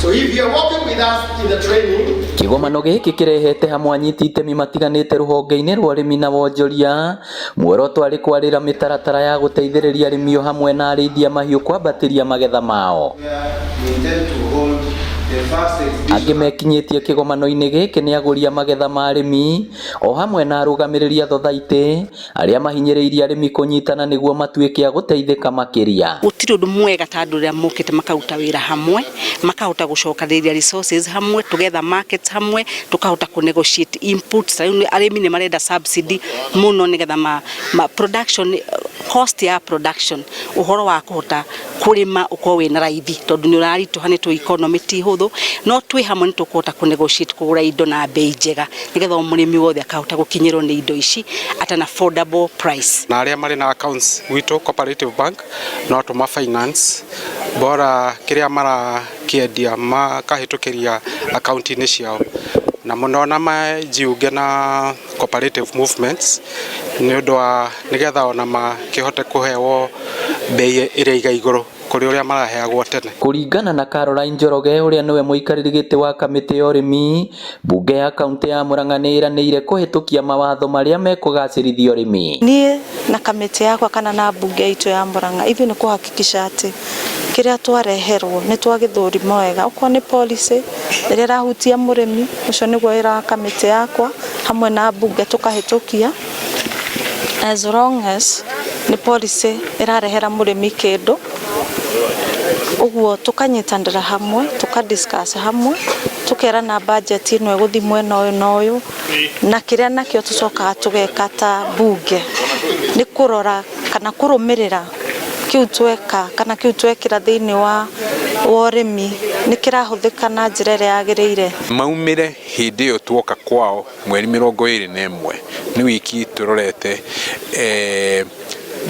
So if you are working with us in the training, Kĩgomano gĩkĩ kĩrehete hamwe anyiti itemi matiganĩte rũhonge-inĩ rwa ũrĩmi na wonjoria, muoroto arĩ kwarĩra mĩtaratara ya gũteithĩrĩria arĩmi o hamwe na arĩithia mahiũ kwambatĩria magetha mao. We intend to hold the first Angĩ exhibition mekinyĩtie kĩgomano-inĩ gĩkĩ nĩ agũri a magetha ma arĩmi o hamwe na arũgamĩrĩri a thothaitĩ arĩa mahinyĩrĩirie arĩmi kũnyitana nĩguo matuĩke a gũteithĩka makĩria. Gũtirĩ ũndũ mwega ta andũ rĩrĩa mokĩte makaruta wĩra hamwe, makahota gũcokanĩrĩria resources hamwe, tũgetha markets hamwe, tũkahota kũ negotiate inputs. Ta rĩu arĩmi nĩ marenda subsidy mũno nĩgetha ma production cost ya production, ũhoro wa kũhota kũrĩma ũkorwo wĩna raithi, tondũ nĩ ũraritũha, nĩ tũ economy ti hũthũ, no twĩ hamwe nĩ tũkũhota kũ negotiate kũgũra indo na bei njega, nĩgetha o mũrĩmi wothe akahota gũkinyĩrwo nĩ indo ici at an affordable price. Na arĩa marĩ na accounts gwitũ Cooperative Bank no tũma finance bora kĩrĩa marakĩendia makahĩtũkĩria akaunti-inĩ ciao, na mũno na majiunge na cooperative movements nĩ ũndũ wa nĩgetha ona makĩhote kũhewo bei ĩrĩa iga igũrũ kũrĩ ũrĩa maraheagwo tene. Kũringana na Caroline Njoroge, ũrĩa nĩwe mũikarĩri gĩtĩ wa kamĩtĩ ya ũrĩmi mbunge ya kaunti ya Murang'a, nĩ ĩranĩire kũhĩtũkia mawatho marĩa mekũgacĩrithia ũrĩmi. Niĩ na kamĩtĩ yakwa kana na mbunge itũ ya Murang'a, ithuĩ nĩ kũhakikisha atĩ kĩrĩa twareherwo nĩ twagĩthũrima wega. Okorwo nĩ policy ĩrĩa ĩrahutia mũrĩmi, ũcio nĩguo wĩra wa kamĩtĩ yakwa hamwe na mbunge tũkahĩtũkia, as long as nĩ policy ĩrarehera mũrĩmi kĩndũ. Ũguo tũkanyitanĩra hamwe, tũka discuss hamwe, tũkerana budget ĩno ĩgũthiĩ mwena ũyũ na ũyũ, na kĩrĩa nakĩo tũcokaga tũgeka ta mbunge nĩ kũrora kana kũrũmĩrĩra kĩu tweka kana kĩu twekĩra thĩinĩ wa ũrĩmi nĩ kĩrahũthĩka na njĩra ĩrĩa yagĩrĩire. Maumĩre hĩndĩ ĩyo tuoka kwao mweri 21, nĩ wiki tũrorete,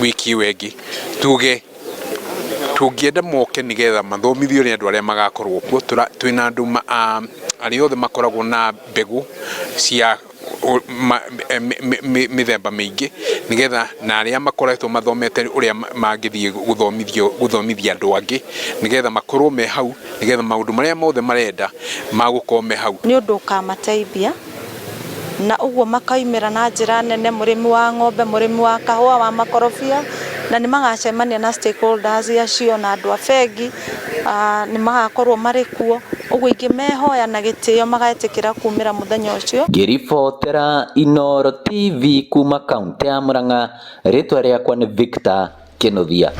wiki ĩyo ĩngĩ tuge tũngĩenda moke nĩgetha mathomithio nĩ andũ arĩa magakorwo kuo. Twĩna andũ arĩa othe makoragwo na mbegũ cia mĩthemba mĩingĩ, nĩgetha na arĩa makoretwo mathomete ũrĩa mangĩthiĩ gũthomithio gũthomithia andũ angĩ, nĩgetha makorwo me hau, nĩgetha maũndũ marĩa mothe marenda magũkorwo me hau. Nĩ ũndũ ũkamateithia na ũguo makaumĩra na njĩra nene, mũrĩmi wa ng'ombe, mũrĩmi wa kahũa, wa makorobia, na nĩ magacemania na stakeholders acio na andũ a bengi nĩ magakorwo marĩ kuo. Ũguo ingĩmehoya na gĩtĩo magetĩkĩra kumĩra mũthenya ũcio. Ngĩribotera Inooro TV kuma kaunti ya Murang'a, rĩtwa rĩakwa nĩ Victor Kĩnuthia.